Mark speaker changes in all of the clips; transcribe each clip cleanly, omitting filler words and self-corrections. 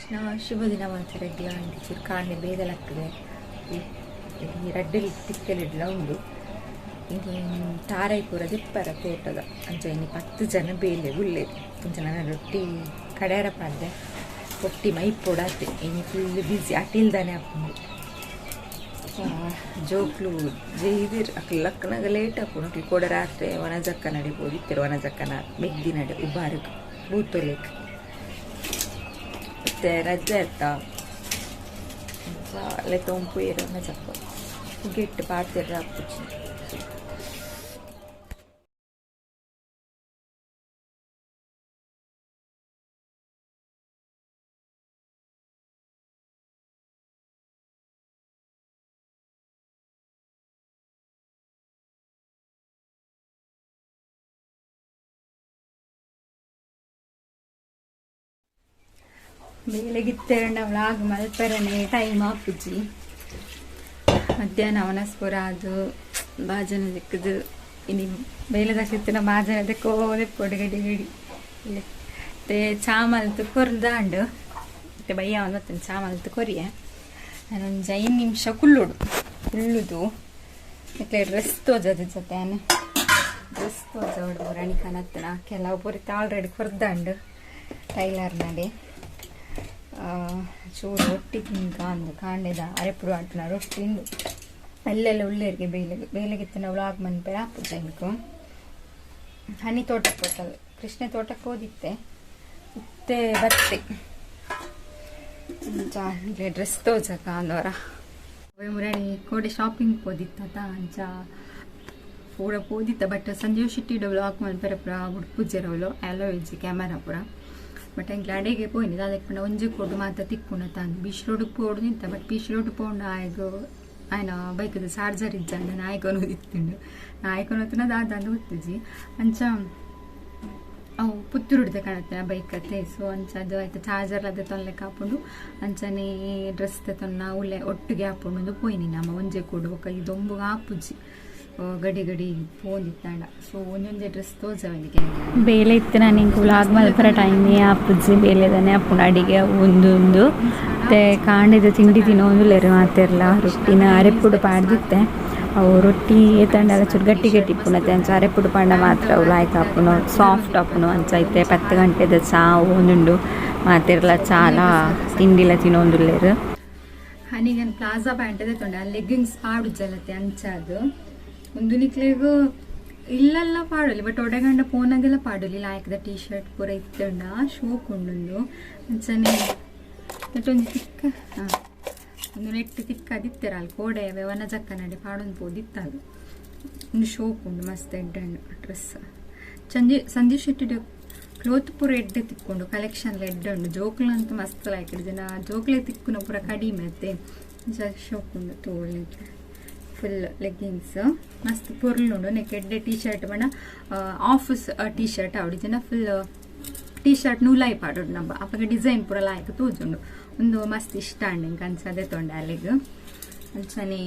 Speaker 1: ಕೃಷ್ಣ ಶುಭ ದಿನ ಮಾತೆರೆಗ್ಲ ಚೂರು ಕಾಂಡೆ ಬೇಗ ಲಕ್ಕದೆ ಈ ರಡ್ಡಲಿ ತಿಕ್ಕಲಿಡ್ಲ ಉಂಡು ಇನಿ ತಾರೈ ಪೂರ ದಿಪ್ಪರ ತೋಟದ ಅಂಚ ಇನಿ 10 ಜನ ಬೇಲೆ ಉಲ್ಲೆ ಕೊಂಚ ನನ್ನ ರೊಟ್ಟಿ ಕಡೆಯರ ಪಾಡ್ದೆ ರೊಟ್ಟಿ ಮೈಪೊಡಾತೆ ಇನಿ ಫುಲ್ ಬಿಸಿ ಅಟಿಲ್ದಾನೆ ಆಪುಂಡು ಜೋಕ್ಲು ಜೈದಿರ್ ಅಕ್ಲು ಲಕ್ಕನಾಗ ಲೇಟ್ ಆಪುಂಡು ಅಕ್ಲು ಕೋಡೆ ರಾತ್ರಿ ವನಜಕ್ಕ ನಡೆ ಪೋದಿತ್ತೆರ್ ವನಜಕ್ಕನ ಮೆಗ್ದಿ ನಡೆ ಉಬಾರಕ್ ಬೂತೊಲೆಕ್ ಮತ್ತೆ ರಜೆ ಆಯ್ತಾ ಅಲ್ಲೇ ತೊಂಪುಯೆರ್ ವನಜಕ್ಕ ಗೆಟ್ ಪಾತೆರ ಆಪುಜಿ
Speaker 2: ಬೇಲೆಗಿತ್ತೆರಂಡ ವ್ಲಾಗ್ ಮಲ್ಪೆರನೆ ಟೈಮ್ ಆಪುಜಿ ಮಧ್ಯಾಹ್ನ ವನಸ್ಪುರ ಅದು ಬಾಜನ ದಿಕ್ಕದು ಇನಿ ಬೇಲೆದಕ್ಲಿತ್ತಿನ ಬಾಜನ ದಿಕ್ಕೋದೆ ಪೊಡಿ ಗಡಿ ಗಡಿ ಇಲ್ಲಿ ಮತ್ತೆ ಚಾ ಮಲ್ತು ಕೊರ್ದಾಂಡು ಮತ್ತೆ ಬಯ್ಯ ಒಂದು ಮತ್ತೆ ಚಾ ಮಲ್ತು ಕೊರಿಯ ನಾನೊಂದು 5 ನಿಮಿಷ ಕುಲ್ಲುಡು ಕುಲ್ಲುದು ಮತ್ತೆ ಡ್ರೆಸ್ ತೋಜದ ಜೊತೆ ಡ್ರೆಸ್ ತೋಜೋಡು ರಾಣಿಕನತ್ತನ ಕೆಲವು ಪೂರಿತ ಆಲ್ರೆಡಿ ಕೊರ್ದಾಂಡು ಟೈಲರ್ ನಡೆ ಚೂರು ರೊಟ್ಟಿ ತಿಂಕ ಅಂದು ಕಾಂಡೆದ ಅರೆಪುಡು ಅಂಟುನ ರೊಟ್ಟಿ ತಿಂದು ಅಲ್ಲೆಲ್ಲ ಉಳ್ಳೇರಿಗೆ ಬೇಲೆಗೆ ಬೇಲೆಗಿತ್ತಿನ ವ್ಲಾಗ್ ಮನ್ಪೆ ಆಪುಜ ಇಂಕು ಹನಿ ತೋಟಕ್ಕೆ ಹೋತಲ್ಲ ಕೃಷ್ಣ ತೋಟಕ್ಕೆ ಹೋದಿತ್ತೆ ಇತ್ತೆ ಬತ್ತೆ ಡ್ರೆಸ್ ತೋಜಕ ಅಂದವರ ಮುರಾಣಿ ಕೋಡೆ ಶಾಪಿಂಗ್ ಪೋದಿತ್ತ ಅಂಚ ಪೂರ ಪೋದಿತ್ತ ಬಟ್ ಸಂಜೀವ್ ಶೆಟ್ಟಿ ವ್ಲಾಗ್ ಮನ್ಪೆರೆ ಪೂರ ಉಡ್ಪುಜೆರವಲು ಅಲೋ ಇಜ್ಜಿ ಕ್ಯಾಮರಾ ಪೂರ ಬಟ್ ಎಂಕ್ಲ ಅಡೆಗೆ ಪೋಯಿನಿ ಅದಕ್ಕೆ ಪಂಡ ಒಂಜಿ ಕೊಡು ಮಾತ ತಿಕ್ಕುನ ತಾನು ಬೀಚ್ ರೋಡ್ ಪೋಡು ನಿಂತ ಬಟ್ ಬೀಚ್ ರೋಡ್ ಪೋಂಡ ಆಯ್ಗ ಆಯ್ನ ಬೈಕದ ಚಾರ್ಜರ್ ಇಜ್ಜಂಡ ನಾಯ್ಕೊನು ಇತ್ತುಂಡು ನಾಯ್ಕೊನು ದಾದಂದು ಗೊತ್ತಿಜಿ ಅಂಚ ಅವು ಪುತ್ತೂರುಡ್ದ ಕಾಣತ್ತೆ ಬೈಕ್ ಅತ್ತೆ ಸೊ ಅಂಚ ಅದು ಆಯ್ತು ಚಾರ್ಜರ್ ಅದ ತೊನ್ಲೆ ಕಾಪುಂಡು ಅಂಚನೆ ಡ್ರೆಸ್ ತೊನ್ನ ಉಲ್ಲೆ ಒಟ್ಟಿಗೆ ಆಪುಂಡು ಪೋಯಿನಿ ನಮ್ಮ ಒಂಜೆ ಕೊಡು ಬೊಕ ಈ ದೊಂಬುಗ ಆಪುಜಿ ಗಡಿ ಗಡಿ ಪೋಂದಿತ್ತಾಂಡ ಸೊ ಒಂದೊಂದೇ ಡ್ರೆಸ್ ತೋಜವನಿಗೆ
Speaker 3: ಬೇಲೆ ಇತ್ತು ನಾನು ಇಂಕ್ ವ್ಲಾಗ್ ಮಲ್ಪರ ಟೈಮೇ ಆಪುಜಿ ಬೇಲೆದಾನೆ ಆಪುಂಡು ಅಡಿಗೆ ಒಂದೊಂದು ಮತ್ತು ಕಾಂಡೆದ ತಿಂಡಿ ತಿನ್ನೋಂದುಲ್ಲೆರ್ ಮಾತೆರ್ಲ ರೊಟ್ಟಿನ ಅರೆಪುಡು ಪಾಡ್ದಿತ್ತೆ ಅವು ರೊಟ್ಟಿ ಏತಂಡಲ ಚೂರು ಗಟ್ಟಿ ಗಟ್ಟಿ ಇಪ್ಪುನತೆ ಅಂಚ ಅರೆಪುಡು ಪಾಂಡ ಮಾತ್ರ ಅವು ಲಾಯ್ಕ್ ಆಪುನು ಸಾಫ್ಟ್ ಆಪುನು ಅಂಚ ಐತೆ 10 ಗಂಟೆದ ಚಾ ಒಂದುಂಡು ಮಾತೆರ್ಲ ಚಾಲ ತಿಂಡಿಲ ತಿನ್ನೋಂದುಲ್ಲೆರ್
Speaker 2: ಹನಿಗನ್ ಪ್ಲಾಜಾ ಪ್ಯಾಂಟ್ ತೊಂಡೆ ಆ ಲೆಗ್ಗಿಂಗ್ಸ್ ಪಾಡು ಜಲತೆ ಅಂಚ ಅದು ಒಂದು ನಿಕ್ಲೆಗು ಇಲ್ಲೆಲ್ಲ ಪಾಡಲಿ ಬಟ್ ಒಡೆಗಂಡ ಪೋನಾಗೆಲ್ಲ ಪಾಡಲಿ ಲಾಯ್ಕದ ಟೀ ಶರ್ಟ್ ಪೂರ ಇತ್ತಂಡ ಶೋಕ್ ಉಂಡುಂದು ಅಂಚನೆ ಒಂಜಿ ತಿಕ್ಕ ಹಾಂ ಒಂದು ನೆಟ್ ತಿಕ್ಕ ಅದಿತ್ತೆರ ಅಲ್ಲಿ ಕೋಡೆ ವನಜಕ್ಕ ನಡೆ ಪಾಡೊಂದು ಪೋದಿತ್ತದು ಒಂದು ಶೋಕ್ ಉಂಡು ಮಸ್ತ್ ಎಡ್ಡೆ ಡ್ರೆಸ್ ಸಂಜೀವ್ ಶೆಟ್ಟಿ ಕ್ಲೋತ್ ಪೂರ ಎಡ್ಡೆ ತಿಕ್ಕೊಂಡು ಕಲೆಕ್ಷನ್ ಎಡ್ಡೆ ಉಂಡು ಜೋಕ್ಲಂತೂ ಮಸ್ತ್ ಲಾಯ್ಕ್ ಜನ ಜೋಕ್ಲೆ ತಿಕ್ಕುನ ಪೂರ ಕಡಿಮೆ ಅತ್ತೆ ಶೋಕ್ ಉಂಡು ತೋಳ್ಲಿಕ್ಕೆ ಫುಲ್ ಲೆಗ್ಗಿಂಗ್ಸ್ ಮಸ್ತ್ ಪೊರ್ಲುಂಡು ನೆಕ್ ಎಡ್ಡೆ ಟೀ ಶರ್ಟ್ ಪಂಡ ಆಫೀಸ್ ಟೀ ಶರ್ಟ್ ಆವಡಿ ಜನ ಫುಲ್ ಟೀ ಶರ್ಟ್ ನೂಲಾಯಿ ಪಾಡೋಡು ನಮ್ಮ ಅಪಗ ಡಿಸೈನ್ ಪೂರ ಲಾಯ್ಕ್ ತೋಜುಂಡು ಒಂದು ಮಸ್ತ್ ಇಷ್ಟ ಅಂಡ್ ಇಂಕ ಅನ್ಸದೆ ತೊಂಡೆ ಅಲ್ಲಿಗೆ ಅಂಚನೆ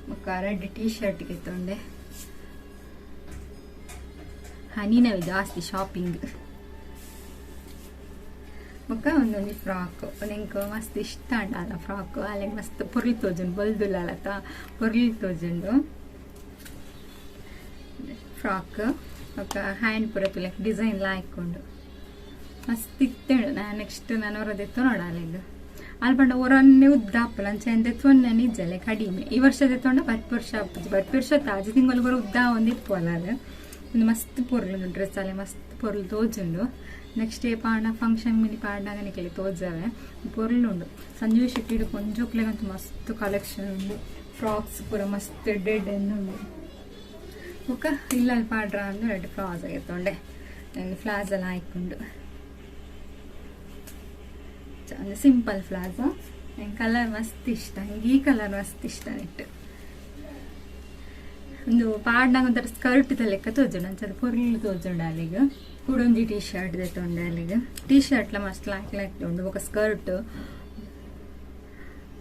Speaker 2: ಬೊಕ್ಕ ರೆಡ್ ಟೀ ಶರ್ಟ್ಗೆ ತೊಂಡೆ ಹನಿನವಿ ಜಾಸ್ತಿ ಶಾಪಿಂಗ್ ಬೊಕ್ಕ ಒಂದೊಂಜಿ ಫ್ರಾಕ್ ಎಂಕ್ ಮಸ್ತ್ ಇಷ್ಟ ಅಂಡ ಫ್ರಾಕ್ ಅಲ್ಲಿಗೆ ಮಸ್ತ್ ಪೊರ್ಲು ತೋಜುಂಡು ಬೊಲ್ದುಲ್ಲತ ಪೊರ್ಲು ತೋಜುಂಡು ಫ್ರಾಕ್ ಬೊಕ್ಕ ಹ್ಯಾಂಡ್ ಪೂರ ತುಲೆ ಡಿಸೈನ್ ಲಾಯ್ಕೊಂಡು ಮಸ್ತ್ ಇತ್ತೇಳು ನಾನು ನೆಕ್ಸ್ಟ್ ನಾನು ಹೊರದೆತ್ತು ನೋಡ ಅಲ್ಲಿಗೆ ಅಲ್ಲಿ ಪಂಡ ಒರನ್ನೇ ಉದ್ದ ಆಪುಲ ಅಂಚ ಎಂತ ನಿಜ್ಜಲೆ ಕಡಿಮೆ ಈ ವರ್ಷದ ತೊಂಡ ಬಟ್ ವರ್ಷ ಆಪುಜಿ ಬಟ್ ವರ್ಷ ತಾಜಿ ತಿಂಗಳು ಬರೋ ಉದ್ದ ಒಂದು ಇಪ್ಪುವಲ್ಲ ಅದು ಒಂದು ಮಸ್ತ್ ಪೊರ್ಲು ಡ್ರೆಸ್ ಅಲ್ಲೇ ಮಸ್ತ್ ಪೊರ್ಲು ತೋಜುಂಡು ನೆಕ್ಸ್ಟ್ ಡೇ ಪಾಂಡ ಫಂಕ್ಷನ್ ಮಿನಿ ಪಾಂಡಾಗ ನಿಕಲೆ ತೋಜವೆ ಪೊರ್ಲುಂಡು ಸಂಜೀವ್ ಶೆಟ್ಟಿ ಕೊಂಜೋಕ್ಲೆಗಂತೂ ಮಸ್ತ್ ಕಲೆಕ್ಷನ್ ಉಂಡು ಫ್ರಾಕ್ಸ್ ಪೂರ ಮಸ್ತ್ ಡೆಡ್ ಉಂಡು ಬೊಕ್ಕ ಇಲ್ಲ ಪಾಡ್ರ ಅಂದು ರೆಡ್ ಫ್ಲಾಸ್ ತೊಂಡೆ ಫ್ಲಾಸ್ ಎಲ್ಲ ಹಾಕೊಂಡು ಒಂದು ಸಿಂಪಲ್ ಫ್ಲಾಸ್ ನಂಗೆ ಕಲರ್ ಮಸ್ತ್ ಇಷ್ಟ ನಂಗೆ ಈ ಕಲರ್ ಮಸ್ತ್ ಇಷ್ಟ ನೆಟ್ಟು ಒಂದು ಪಾಡ್ನಾಗ ಒಂಥರ ಸ್ಕರ್ಟ್ ಲೆಕ್ಕ ತೋಜುಂಡು ಅಂಚದ ಪೊರ್ಲು ತೋಜುಂಡು ಅಲ್ಲಿಗೆ ಕುಡೊಂಜಿ ಟೀ ಶರ್ಟ್ ತೊಂಡೆ ಅಲ್ಲಿಗೆ ಟೀ ಶರ್ಟ್ಲ ಮಸ್ತ್ ಲಾಯ್ಕ್ ಲಾಯ್ಕ್ ಉಂಡು ಬೊಕ ಸ್ಕರ್ಟ್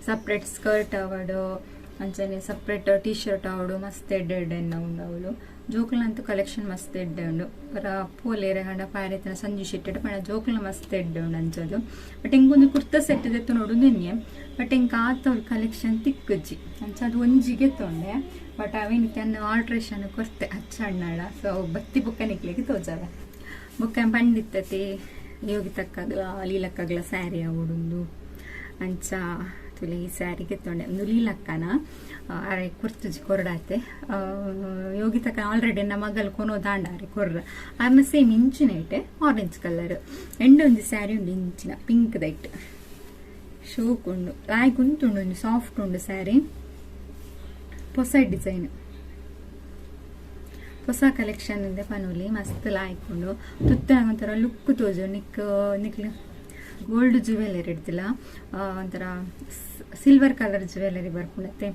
Speaker 2: ಸಪ್ರೇಟ್ ಸ್ಕರ್ಟ್ ಅವಡು ಅಂಚನೆ ಸಪ್ರೇಟ್ ಟೀ ಶರ್ಟ್ ಆವಡು ಮಸ್ತ್ ಎಡ್ಡೆ ಎಡ್ಡೆ ಎನ್ನ ಉಂಡು ಅವಳು. ಜೋಕುಲಂತೂ ಕಲೆಕ್ಷನ್ ಮಸ್ತ್ ಎಡ್ಡೆ ಉಂಡು. ಪರ ಪೋಲೇರೆ ಗಂಡ ಪಾಯರೆತನ ಸಂಜು ಶೆಟ್ಟೆಡ್ ಪಂಡ ಜೋಕುಲ ಮಸ್ತ್ ಎಡ್ಡೆ ಉಂಡು ಅಂಚದು. ಬಟ್ ಎಂಕೊಂದು ಕುರ್ತಾ ಸೆಟ್ ದೆತ್ತು ನೋಡು ನೆನ್ನೆ, ಬಟ್ ಎಂಕ್ ಆತ ಕಲೆಕ್ಷನ್ ತಿಕ್ಕುಜ್ಜಿ ಅಂಚ ಅದು ಒಂಜಿಗೆ ತೊಂಡೆ. ಬಟ್ ಅವೇನು ತನ್ನ ಆಲ್ಟ್ರೇಷನ್ ಕೊರ್ತೆ ಅಚ್ಚಣ್ಣಳ. ಸೊ ಅವು ಬತ್ತಿ ಬುಕ್ಕ ನಿಕ್ಲಿಗೆ ತೋಜಾವ ಬುಕ್ಕ ಪಂಡಿತ್ತತಿ ಯೋಗಿ ತಕ್ಕಾಗ್ಲ ಲೀಲಕ್ಕಾಗ್ಲ ಸ್ಯಾರಿ ಅವಡುಂದು ಅಂಚ ತುಲೆ ಈ ಸ್ಯಾರಿಗೆ ತೊಂಡೆ. ಒಂದು ಲೀಲಕ್ಕನ ಅರೆ ಕುರ್ತುಜಿ ಕೊರಡಾತೆ ಯೋಗಿ ತಕ್ಕ ಆಲ್ರೆಡಿ ನಮ್ಮ ಮಗಲ್ ಕೊನೋ ದಾಂಡ ಅರೆ ಕೊರ್ರ ಆರ್ನ ಸೇಮ್ ಇಂಚಿನ ಇಟ್ಟೆ ಆರೆಂಜ್ ಕಲರ್ ಎಂಡ ಒಂಜಿ ಸ್ಯಾರಿ ಉಂಡು ಇಂಚಿನ ಪಿಂಕ್ ದೈಟ್ ಶೋಕ್ ಉಂಡು ಲಾಯ್ಕ್ ಉಂಟುಂಡು ಒಂಜಿ ಸಾಫ್ಟ್ ಉಂಡು ಸ್ಯಾರಿ ಹೊಸ ಡಿಸೈನ್ ಹೊಸ ಕಲೆಕ್ಷನ್ ಇದೆ ಪನೋಲಿ ಮಸ್ತ್ ಲಾಯ್ಕ್ ಉಂಡು. ತುತ್ತ ಒಂಥರ ಲುಕ್ ತೋಜು ನಿಕ್ ನಿಕ್ಲು ಗೋಲ್ಡ್ ಜುವೆಲರಿ ಇಡ್ತಿಲ್ಲ ಒಂಥರ ಸಿಲ್ವರ್ ಕಲರ್ ಜುವೆಲರಿ ಬರ್ಪುಂಡತ್ತೆ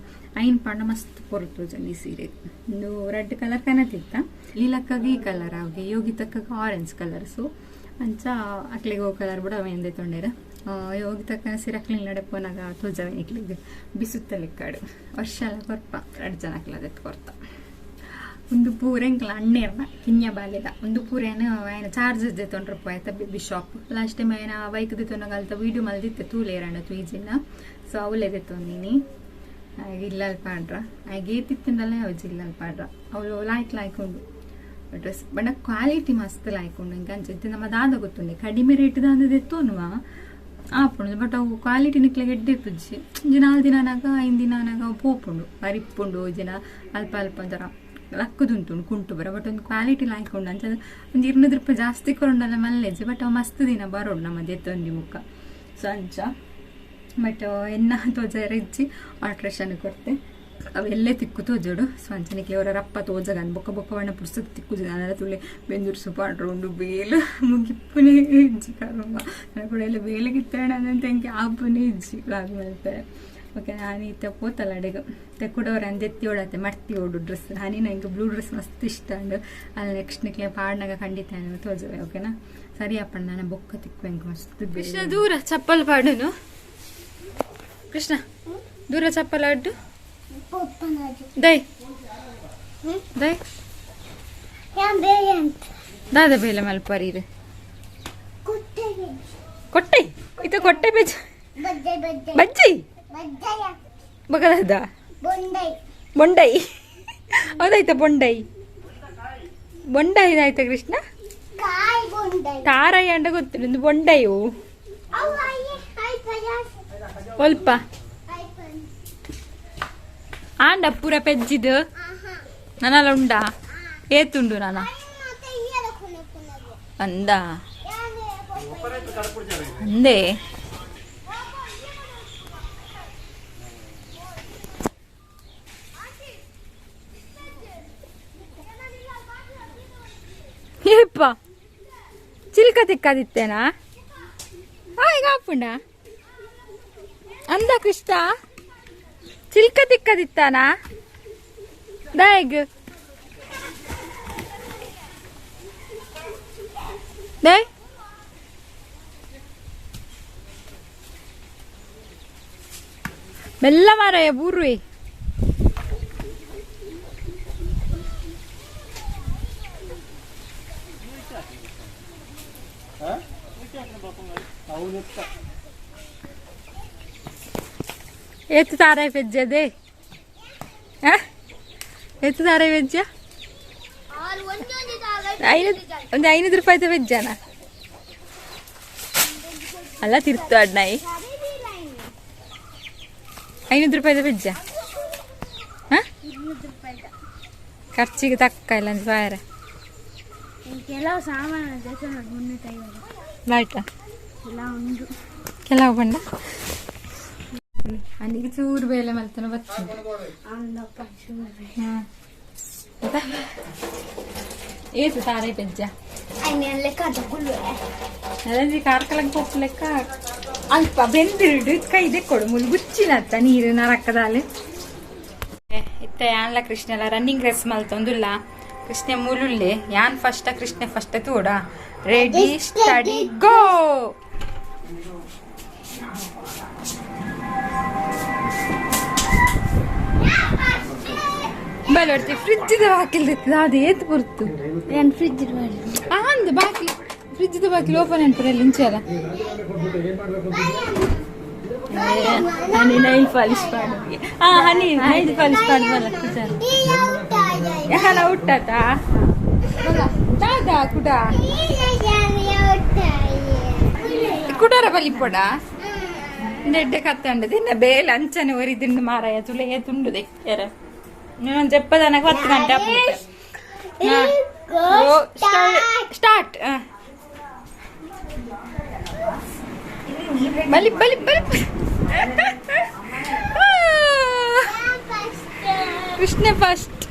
Speaker 2: ಐನ್ ಪಂಡ ಮಸ್ತ್ ಪೊರ್ಲು ತೋಜುಂಡು ಈ ಸೀರೆ. ಇಂದು ರೆಡ್ ಕಲರ್ ಕನತಿತ್ತ ಲೀಲಕ್ಕಾಗ ಈ ಕಲರ್ ಆಗಿ ಯೋಗಿ ತಕ್ಕಗ ಆರೆಂಜ್ ಕಲರ್. ಸೊ ಅಂಚ ಅಕ್ಲಿಗೆ ಓ ಕಲರ್ ಬುಡ ಅವೇಂದೆ ತೊಂಡೇರ ಯೋಗಿ ತಕ್ಕ ಸೀರೆ ಅಕ್ಲಿನ ನಡೆ ಪೋನಾಗ ತೋಜವೆ ನಿಕ್ಲಿಗೆ ಬಿಸುತ್ತ ಲೆಕ್ಕಾಡು ವರ್ಷ ಎಲ್ಲ ಕೊರ್ಪ ಎರಡು ಜನ ಅಕ್ಲದೆತ್ತು ಕೊರ್ತ. ಒಂದು ಪೂರ ಎಂಕ್ಲ ಅಣ್ಣೇರ್ನ ಕಿನ್ಯ ಬಾಲೆದ ಒಂದು ಪೂರೇನ ಆಯ್ನ ಚಾರ್ಜಸ್ ದೆತ್ತೊಂಡ್ರ ಪೋಯ್ತ ಬೇಬಿ ಶಾಪ್. ಲಾಸ್ಟ್ ಟೈಮ್ ಆಯ್ನ ಬೈಕ್ ದೆತ್ತೊಂಡಾಗ ಅಲ್ತ ವೀಡಿಯೋ ಮಲ್ದಿತ್ತೆ ತೂಲೇರಂಡ ತೂಯಿಜಿನ. ಸೊ ಅವಲೇ ದೆತ್ತೊಂದಿನಿ ಇಲ್ಲಲ್ ಪಾಡ್ರ ಆಯ್ಗೆ ಏತಿತ್ತಂಡಲ್ಲ ಅವು ಜಿಲ್ಲಲ್ ಪಾಡ್ರ ಅವಳು ಲಾಯ್ಕ್ ಲಾಯ್ಕ್ ಉಂಡು ಡ್ರೆಸ್ ಬಣ್ಣ ಕ್ವಾಲಿಟಿ ಮಸ್ತ್ ಲಾಯ್ಕ್ ಉಂಡು. ಇಂಕ ಅಂಚೆ ನಮ್ಮ ದಾದ ಗೊತ್ತುಂಡೆ ಕಡಿಮೆ ರೇಟ್ ದಾದ ದೆತ್ತೊನುವ ಆಪುಂಡು ಬಟ್ ಅವು ಕ್ವಾಲಿಟಿ ನಿಕ್ಲೆಗ್ ಎಡ್ಡೆ ಇಪ್ಪುಜಿ. ಒಂಜಿ 4 ದಿನ ಆನಾಗ 5 ದಿನ ಆನಾಗ ಅವು ಪೋಪುಂಡು ಅರಿಪ್ಪುಂಡು ಜನ ಅಲ್ಪ ಅಲ್ಪ ಒಂಥರ ಲಕ್ಕುದುಂಟು ಕುಂಟು ಬರ. ಬಟ್ ಒಂದು ಕ್ವಾಲಿಟಿ ಲಾಯ್ಕೊಂಡು ಅಂಚ ಒಂದು 200 ರೂಪಾಯಿ ಜಾಸ್ತಿ ಕೊರೊಂಡಲ್ಲ ಮಲ್ಲೆಜ್ ಬಟ್ ಅವು ಮಸ್ತ್ ದಿನ ಬರೋಡು ನಮ್ಮ ದೆತ್ತೊಂದಿ ಮುಖ. ಸೊ ಅಂಚ ಬಟ್ ಎನ್ನ ತೋಜಾರ ಇಜ್ಜಿ ಆಲ್ಟ್ರೇಷನ್ ಕೊರ್ತೆ ಅವೆಲ್ಲೇ ತಿಕ್ಕು ತೋಜೋಡು. ಸೊ ಅಂಚ ನಿಕ್ಲೆ ಅವರ ರಪ್ಪ ತೋಜಗನ್ ಬೊಕ್ಕ ಬೊಕ್ಕ ಬಣ್ಣ ಪುರ್ಸತ್ ತಿಕ್ಕು ಜನ ತುಳಿ ಬೆಂದೂರು ಸುಪಾಡ್ರು ಉಂಡು ಬೇಲು ಮುಗಿಪ್ಪುನೇ ಇಜ್ಜಿ ಕರ್ಮ ನನ್ನ ಕೂಡ ಎಲ್ಲ ಬೇಲಿಗಿತ್ತಣ ಅಂತ ಎಂಕೆ ಆಪುನೇ ಇಜ್ಜಿ ವ್ಲಾಗ್ ಮಾಡ್ತಾರೆ. ಓಕೆ ನಾನು ಇತ್ತ ಪೋತಲ್ಲ ಅಡೆಗೆ ತೆಕ್ಕುಡವ್ರು ಅಂದೆತ್ತಿ ಓಡತ್ತೆ ಮಡ್ತಿ ಓಡು ಡ್ರೆಸ್ ಹನಿ ನಂಗೆ ಬ್ಲೂ ಡ್ರೆಸ್ ಮಸ್ತ್ ಇಷ್ಟ ಅಂಡು ಅಲ್ಲಿ ನೆಕ್ಸ್ಟ್ ನಿಕ್ಲೆ ಪಾಡ್ನಾಗ ಖಂಡಿತ ತೋಜವೆ. ಓಕೆನಾ ಸರಿ ಅಪ್ಪಣ್ಣ ನಾನು ಬೊಕ್ಕ ತಿಕ್ಕು ಎಂಕ್ ಮಸ್ತ್.
Speaker 1: ಕೃಷ್ಣ ದೂರ ಚಪ್ಪಲ್ ಪಾಡುನು ಕೃಷ್ಣ ದೂರ ಚಪ್ಪಲ್ ಅಡ್ಡು ದೈ ದೈ ದಾದ ಬೇಲೆ ಮಲ್ಪರೀರು ಕೊಟ್ಟೆ ಇದು ಕೊಟ್ಟೆ ಬೇಜ ಬಜ್ಜಿ ಬಗದಾದ ಬೊಂಡೈ ಹೌದಾಯ್ತಾ ಬೊಂಡೈ ಬೊಂಡೈ ಇದಾಯ್ತಾ ಕೃಷ್ಣ ತಾರಯ್ಯ ಅಂಡ ಗೊತ್ತಿಲ್ಲ ಒಂದು ಬೊಂಡೈಯು ಒಲ್ಪ ಆಂಡ ಪೂರ ಪೆಜ್ಜಿದು ನನ್ನಲ್ಲ ಉಂಡಾ ಏತುಂಡು ನಾನ ಅಂದ ಅಂದೇ ಏಪ್ಪ ಚಿಲ್ಕ ತಿಕ್ಕದಿತ್ತೇನಾ ಈಗ ಆಪುಂಡ ಅಂದ ಕೃಷ್ಣ ಚಿಲ್ಕ ತಿಕ್ಕದಿತ್ತಾನ ದಾಯಗ್ ದೈ ಮೆಲ್ಲ ಮಾರಾಯ ಬೂರ್ವಿ ಎತ್ತು ತಾರಾಯಿ ಪೆಜ್ಜದೆ ಎತ್ತು ತಾರಾಯಿ ವೆಜ್ಜ ಒಂದು 500 ರೂಪಾಯಿ ವೆಜ್ಜನ ಅಲ್ಲ ತಿರ್ತು ಅಡ್ನಾಯಿ 500 ರೂಪಾಯಿದ ವೆಜ್ಜ ಖರ್ಚಿಗೆ ತಕ್ಕ ಇಲ್ಲ ಅಂದ್ರೆ
Speaker 4: ಕೆಲವು ಸಾಮಾನು
Speaker 1: ಬಾಯ್ತಾ ಕೆಲವು ಬಂಡ
Speaker 2: ಅಲ್ಲಿಗೆ ಚೂರು ಬೇಲೆ ಮಲ್ತನ ಬರ್ತದೆ. ಏತು ತಾರೈ ಪೆಜ್ಜ ಅಲ್ಲಂಜಿ ಕಾರ್ಕಳಕ್ಕೆ ಪೊಪ್ಪು ಲೆಕ್ಕ ಅಲ್ಪ ಬೆಂದಿರುಡು ಕೈ ದೆಕ್ಕೊಡು ಮುಲ್ ಗುಚ್ಚಿನತ್ತ ನೀರು ನರಕ್ಕದಾಲೆ. ಇತ್ತ ಯಾನ್ಲ ಕೃಷ್ಣಲ ರನ್ನಿಂಗ್ ರೇಸ್ ಮಲ್ತೊಂದುಲ್ಲ ಕೃಷ್ಣ ಮೂಲುಲ್ಲೆ ಯಾನ್ ಫಸ್ಟ್ ಕೃಷ್ಣ ಫಸ್ಟ್ ತೂಡ ರೆಡಿ ಸ್ಟಡಿ ಗೋ.
Speaker 1: ಬಲೊಡ್ತಿ ಫ್ರಿಜ್ದ ಬಾಕಿಲ್ ಅದು ಏತ್ ಪೊರ್ತು.
Speaker 4: ನಾನು ಫ್ರಿಜ್ ಮಾಡಿ.
Speaker 1: ಅಂದು ಬಾಕಿ ಫ್ರಿಜ್ದ ಬಾಕಿಲ್ ಓಪನ್ ಅನ್ಪುರಲ್ಲಿ ಇಂಚರ.
Speaker 3: ಹನಿ ನೈಲ್ ಪಾಲಿಶ್ ಪಾಡುಗೆ. ಹಾ, ಹನಿ ನೈಲ್ ಪಾಲಿಶ್ ಪಾಡ್ಬಲ್ಲ.
Speaker 1: ಯಾಲ ಹುಟ್ಟತ ದಾದಾ ಕುಡ ಕುಡರ ಬಲಿಪೊಡ ನೆಡ್ಡೆ ಕತ್ತಂಡ ದಿನ ಬೇಲೆ ಅಂಚನೆ ಒರಿ ದಿಂಡು ಮಾರಾಯ ತುಲೆ ತುಂಡು ದೆಕ್ಕೆರ. ನಾನು ಜಪ್ಪದನಕ 10 ಗಂಟೆ. ಸ್ಟಾರ್ಟ್. ಬಲಿ ಬಲಿ ಬಲಿ. ಕೃಷ್ಣ ಫಸ್ಟ್.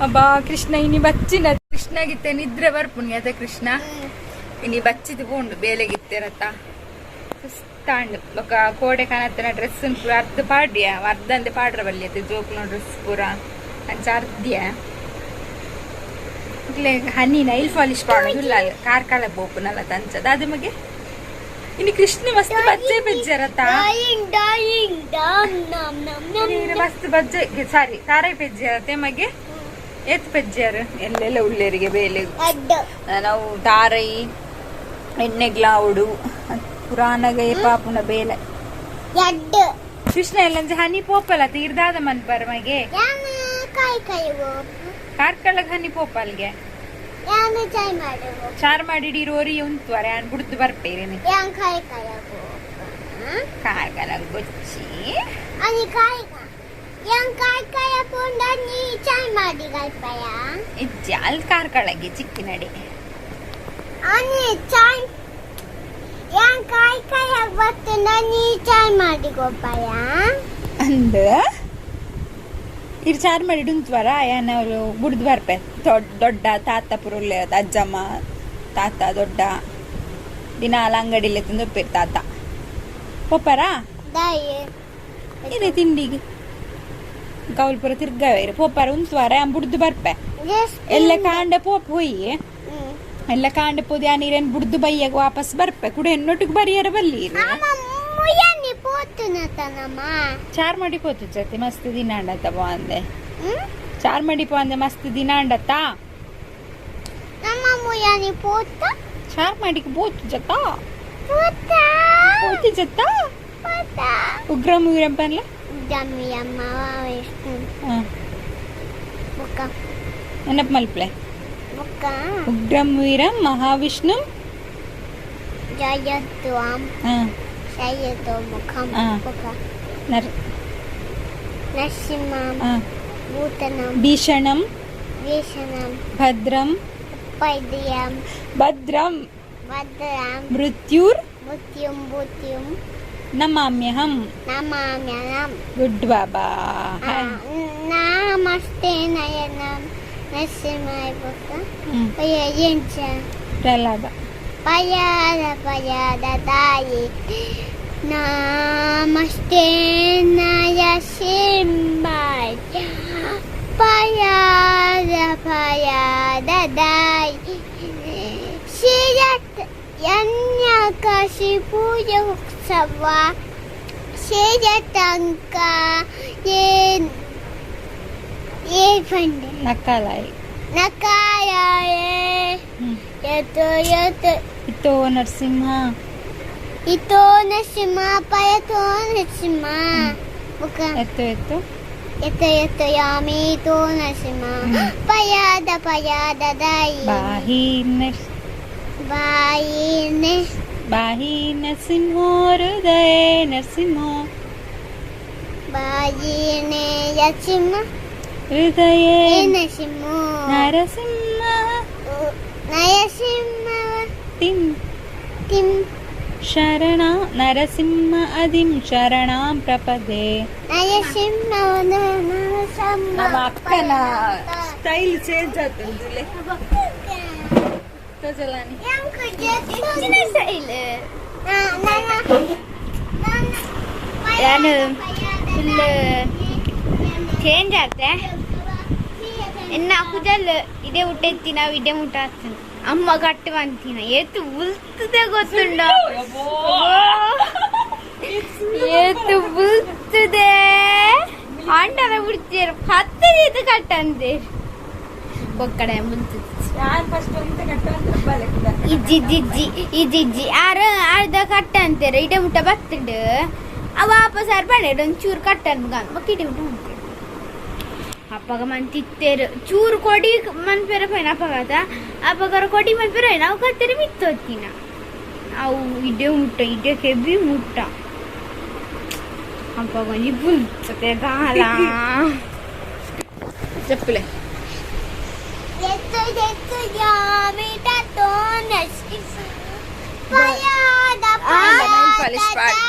Speaker 1: ಅಬ್ಬಾ ಕೃಷ್ಣ, ಇನಿ ಬಚ್ಚಿನ ಕೃಷ್ಣಗಿತ್ತೆ ನಿದ್ರೆ ಬರ್ಪುಣಿ ಅದೇ. ಕೃಷ್ಣ ಇನಿ ಬಚ್ಚಿದ ಪೋಂಡು ಬೇಲೆಗಿತ್ತೆರತ್ತ ಸುಸ್ತಾಂಡ್. ಬೊಕ ಕೋಡೆ ಕನತ್ತನ ಡ್ರೆಸ್ ಪೂರ ಅರ್ಧ ಪಾಡ್ಯ, ಅರ್ಧಂದೆ ಪಾಡ್ರ ಬಲ್ಲಿ ಜೋಕುನ ಡ್ರೆಸ್ ಪೂರ ಅಂಚ ಅರ್ಧ್ಯ. ಹನಿ ನೈಲ್ ಪಾಲಿಶ್ ಪಾಡೋದಿಲ್ಲ, ಕಾರ್ಕಳ ಬೋಪುನಲ್ಲ ತಂಚದ ಅದು ಮಗೆ. ಇನ್ನು ಕೃಷ್ಣ ಮಸ್ತ್ ಬಜ್ಜೆ ಪೆಜ್ಜರತ್ತ. ಮಸ್ತ್ ಬಜ್ಜೆ ಸಾರಿ ತಾರೈ ಪೆಜ್ಜರತ್ತೆ ಮಗೆ. ಏತ್ ಪೆಜ್ಜಾರು ಎಲ್ಲೆಲ್ಲ ಉಳ್ಳೇರಿಗೆ ಬೇಲೆ. ನಾವು ತಾರೈ ಎಣ್ಣೆಗ್ಲಾವುಡು ಪುರಾಣಗ ಪಾಪುನ ಬೇಲೆ. ಕೃಷ್ಣ ಎಲ್ಲಂಜ ಹನಿ ಪೋಪಲ ತೀರ್ದಾದ ಮನ್ ಬರ ಮಗೆ. ಕಾರ್ಕಳಗ್ ಹನಿ ಪೋಪಲ್ಗೆ ಚಾರ್ ಮಾಡಿ ರೋರಿ ಉಂತುವರೆ ಅನ್ ಬುಡ್ದು ಬರ್ಪೇರಿ. ಕಾರ್ಕಳ ಗೊಚ್ಚಿ. ಇಜ್ಜಿ, ಅಲ್ಲಿ ಕಾರ್ಕಳಗೆ ಚಿಕ್ಕಿನಡಿ. ಅಂದ ಇರ್ ಚಾರ್ ಮಾಡಿ ಉಂತುವರ ಯಾನವರು ಬುಡ್ದು ಬರ್ಪೆ. ದೊಡ್ಡ ದೊಡ್ಡ ತಾತ ಪುರುಲ್ಲೆ, ಅಜ್ಜಮ್ಮ ತಾತ ದೊಡ್ಡ ದಿನ ಅಲ್ಲ ಅಂಗಡಿಲೆ ತಂದು ತಾತ ಪೋಪರಾ ಇದೆ ತಿಂಡಿಗೆ ಕೌಲ್ಪುರ ತಿರ್ಗವೇರು ಪೋಪಾರ ಉಂತುವಾರ ಬುಡ್ದು ಬರ್ಪೆ. ಎಲ್ಲ ಕಾಂಡೆ ಪೋಪ್ ಹೋಯಿ ಎಲ್ಲ ಕಾಂಡೆ ಪೋದಿ ಆ ನೀರೇನು ಬುಡ್ದು ಬೈಯಾಗ ವಾಪಸ್ ಬರ್ಪೆ. ಕುಡ ಎನ್ನೊಟ್ಟಿಗೆ ಬರಿಯರ ಬಲ್ಲಿ. ಚಾರ್ ಮಾಡಿ ಪೋತು ಜೊತೆ ಮಸ್ತ್ ದಿನ ಅಂಡತ್ತ ಅಂದೆ. ಚಾರ್ ಮಾಡಿ ಪೋ ಅಂದೆ, ಮಸ್ತ್ ದಿನ ಅಂಡತ್ತ. ಚಾರ್ ಮಾಡಿಕ್ ಪೋತು ಜತ ಪೋತು ಜತ. ಉಗ್ರಂ ಉಗ್ರಂ ಪನ್ಲ. ನೆನಪು ಮಲ್ಪ್ಲೆ. ಉಗ್ರಂ ವೀರಂ ಮಹಾವಿಷ್ಣು ಭೀಷಣಂ ಭದ್ರಂ ಭದ್ರಂ ಮೃತ್ಯುರ್ ನಮಾಮ್ಯಹಂ.
Speaker 4: ನಮಾಮ್ಯಹಂ.
Speaker 1: ಗುಡ್ ಬಾಬಾ.
Speaker 4: ನಮಸ್ತೆ ನಯನ ನರಸಿಂಹ
Speaker 1: ಪ್ರಹ್ಲಾದ
Speaker 4: ಪಯಾದ ಪಯಾದ ತಾಯಿ. ನಮಸ್ತೆ ನರಸಿಂಹ ಪಯಾದ ಪಯಾದ ದಾಯಿ. ಶ್ರೀರತ್ ಯನ್ಯಕಶಿಪುಯೋತ್ಸವ ಶ್ರೀರತಂಕ ಏನ್ ಏ
Speaker 1: ನಕಾಲಾಯಿ
Speaker 4: ನಕಾಲಾಯೇ ಯತೋ ಯತೋ
Speaker 1: ಇತೋ ನರಸಿಂಹ
Speaker 4: ಇತೋ ನರಸಿಂಹ ಪಯತೋ ನರಸಿಂಹ ಮುಖ
Speaker 1: ಎತ್ತು ಎತ್ತು
Speaker 4: ಎತ್ತ ಎತ್ತ ಯಾಮಿ ಇತೋ ನರಸಿಂಹ ಪಯಾದ ಪಯಾದ ದಾಯಿ
Speaker 1: ಬಾಹಿ
Speaker 4: ಬಾಯಿನೆ
Speaker 1: ಬಾಹಿ ನರಸಿಂಹ ಹೃದಯ ನರಸಿಂಹ
Speaker 4: ಬಾಯಿನೆ ನರಸಿಂಹ
Speaker 1: ಹೃದಯ
Speaker 4: ನರಸಿಂಹ
Speaker 1: ನರಸಿಂಹ
Speaker 4: ನರಸಿಂಹ
Speaker 1: ತಿಂ
Speaker 4: ತಿಂ
Speaker 1: ಶರಣ ನರಸಿಂಹ ಅದಿಂ ಶರಣಾಂ ಪ್ರಪದೆ.
Speaker 4: ನರಸಿಂಹ.
Speaker 1: ನಮ್ಮ ಅಕ್ಕನ ಸ್ಟೈಲ್ ಚೇಂಜ್ ಆಗ್ತದೆ.
Speaker 4: ನಾನು ಫುಲ್ ಚೇಂಜ್ ಆತೆ. ಇನ್ನು ಕುಜಲ್ ಇದೇ ಊಟ ಇತ್ತಿ, ನಾವು ಇದೇ ಊಟ ಆಗ್ತದೆ. ಅಮ್ಮ ಕಟ್ಟು ಅಂತೀನ ಏತು ಉಲ್ತದೆ ಗೊತ್ತುಂಡ, ಏತು ಬುಲ್ತದೆ. ಆಂಡರ ಬಿಡ್ತೀರ 10 ಏತು ಕಟ್ಟಂದೆ ಕೊಕ್ಕಡೆ ಮುಂಚೆ.
Speaker 1: ಯಾರು ಫಸ್ಟ್ ಒಂತೆ ಕಟ್ಟ ಅಂತ.
Speaker 4: ಇಜ್ಜಿ ಇಜ್ಜಿ ಇಜ್ಜಿ ಇಜ್ಜಿ, ಆರು ಅರ್ಧ ಕಟ್ಟ ಅಂತಾರೆ, ಇಡೆ ಮುಟ್ಟ ಬತ್ತಂಡು. ಅವ ವಾಪಸ್ ಆರು ಪಂಡೆ ಒಂಚೂರು ಕಟ್ಟ ಅನ್ಬ ಬೊಕ್ಕ ಇಡೆ ಮುಟ್ಟ ಅಂತೆ. ಅಪ್ಪಗ ಮಂತಿತ್ತೇರು ಚೂರು ಕೊಡಿ ಮನ್ಪೆರ ಪೋಯ್ನ ಅಪ್ಪಗಾತ ಅಪ್ಪಗರ ಕೊಡಿ ಮನ್ಪೆರ ಅವು ಕತ್ತರಿ ಮಿತ್ತೋತ್ತಿನ. ಅವು ಇಡೆ ಮುಟ್ಟ, ಇಡೆ ಕೆಬಿ ಮುಟ್ಟ. ಅಪ್ಪಗ ಒಂಜಿ ಬುಲ್ತತೆ ದಾಲ.
Speaker 1: చెప్పులే.
Speaker 5: ಎತ್ತು ಎತ್ತು ಯಾಮಿಟ ತೋನಸಿ ಪಯಾದ.
Speaker 1: ನೈಲ್ ಪಾಲಿಶ್ ಪಾಡ್ದು,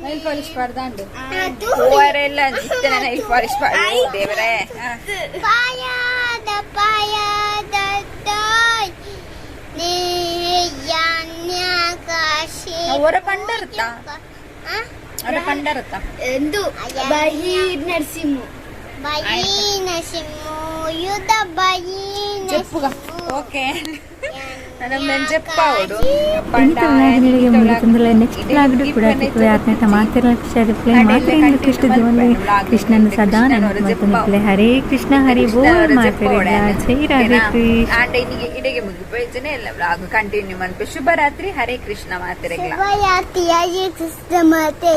Speaker 1: ನೈಲ್ ಪಾಲಿಶ್ ಪಾಡ್ದಾಂಡು ಹೂವರೆಲ್ಲ ಇತ್ತನ ನೈಲ್ ಪಾಲಿಶ್ ಪಾಡು, ದೇವರೇ.
Speaker 5: ಪಯಾದ ಪಯಾದ ತಾಯಿ ನ್ಯಾಕಾಶಿ.
Speaker 1: ಅವರ ಪಂಡರತ್ತ, ಅವರ ಪಂಡರತ್ತ.
Speaker 4: ಎಂದು ಬಹೀರ್ ನರಸಿಂಹ.
Speaker 5: ಬಯೀ ನಸಿಮ್ಮು ಯುದ ಬಯೀ.
Speaker 1: చెప్పుగా. ఓకే, ನಮ್ಮ చెప్పావుడు.
Speaker 3: ಇನ್ನಿತ ವ್ಲಾಗ್ಗಳಿಗೆ ಮುಗಿತಂದ್ರೆ ನೆಕ್ಸ್ಟ್ ವ್ಲಾಗ್ ಕೂಡ ತಿಕ್ಕುವೆ. ಆತ್ಮೇತ ಮಾತಿರಲ್ಲ, ಖುಷಿಯಾದ ಮಾತ್ರ. ಕೃಷ್ಣ ಜೀವನ ಕೃಷ್ಣನ ಸದಾ ನೆನಪು ಮಾಡ್ತಾನೆ. ಹರೇ ಕೃಷ್ಣ ಹರಿ ಬೋಲ್ ಮಾತಿರಲ್ಲ. ಜೈ ರಾಧೆ ಕೃಷ್ಣ.
Speaker 1: ಆಂಡ ಇನ್ನಿಗೆ ಇಡೆಗೆ ಮುಗಿಪೋಯ್ಚನೆ ಇಲ್ಲ ವ್ಲಾಗ್ ಕಂಟಿನ್ಯೂ ಮನ್ಪೆ. ಶುಭರಾತ್ರಿ, ಹರೇ ಕೃಷ್ಣ ಮಾತಿರಗ್ಲ.
Speaker 5: ಶುಭರಾತ್ರಿ, ಹರೇ ಕೃಷ್ಣ ಮಾತೆ.